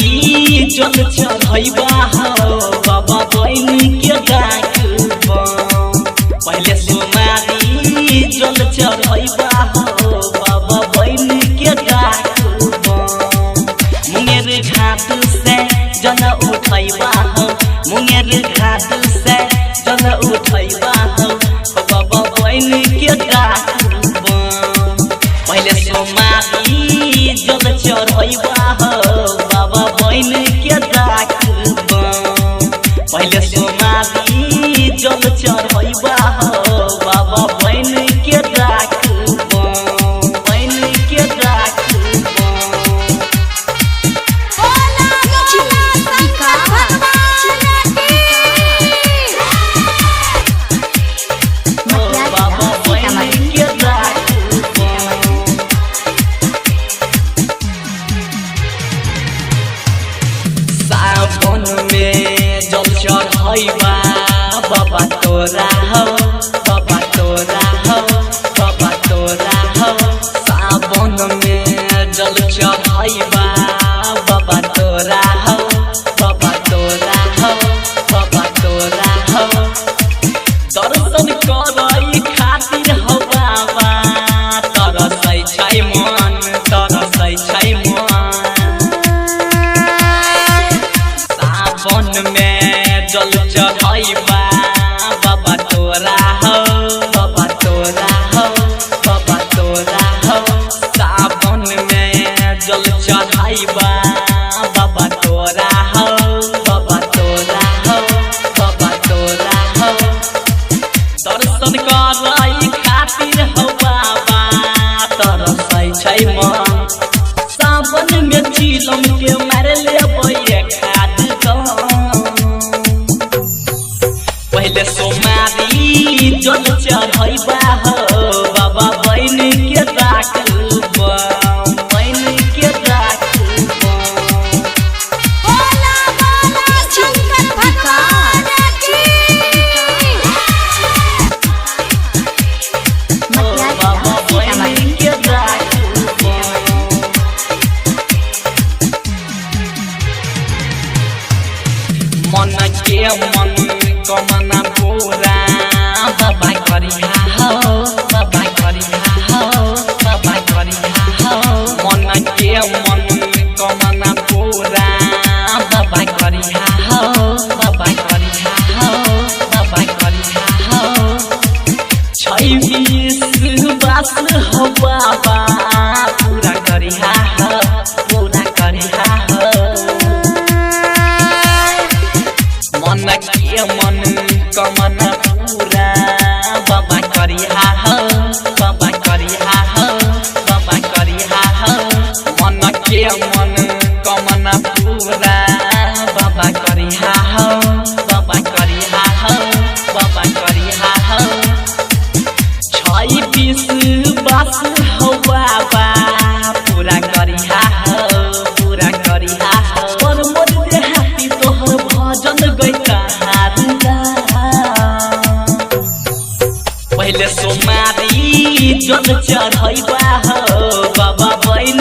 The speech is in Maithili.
सोमारी जल चढ़ैबा हो बाबा बन के डाकबा। पहले सोमारी जल चढ़ैबा हो बाबा बन के डाकबा। मुंगेर घाट से जल उठैबा हो, मुंगेर घाट से जल उठैबा हो बाबा बन के डाकबा। पहले सोमारी जल चढ़ैबा हो बाबा बन के डाकबा। पहले सोमारी जल चढ़ैबा हो बाबा बन के डाकबा, बन के डाकबा। बोला बोला शंकर भगवान की। बाबा बन के डाकबा। सावन में जल चढ़ैबा बाबा तोरा हो, बाबा तोरा हो, बाबा तोरा हो। सावन में जल चढ़ैबा बाबा तोरा हो, बाबा तोरा हो, बाबा तोरा हो। दर्शन करै खातिर हो बाबा तरसै छै मन, तरसै छै मन। सावन में जल चढ़ैबा बाबा तोरा हो, बाबा तोरा हो, बाबा तोरा हो। सावन में जल चढ़ैबा बाबा तोरा हो, बाबा तोरा हो, बाबा तोरा हो। दर्शन करै खातिर हो बाबा तरसै छै मन। सावन में चिलम के मारे लेबै खाद। पहले सोमारी जल चढ़ैबा हो बाबा बन के डाकबा, बन के डाकबा। बोला बोला शंकर भगवान की। बाबा बन के डाकबा। मन के मन कमना पूरा बाबा करिहा हो, बाबा करिहा हो, बाबा करिहा हो। मन के मन कमना पूरा बाबा करिहा हो, बाबा करिहा हो, बाबा करिहा हो। छै विश्वास हो बाबा पूरा करिहा हो, पूरा करिहा हो। मन के मन कमना पूरा बाबा करिहा हो, बाबा करिहा हो, बाबा करिहा हो। मन के मन कमना पूरा बाबा करिहा हो, बाबा करिहा हो, बाबा करिहा हो। छै विश्वास हो बाबा पूरा करिहा हो, पूरा करिहा हो। पर मोर देहाती तोहर भजन गैता। पहले सोमारी जल चढ़ैबा हो बाबा बन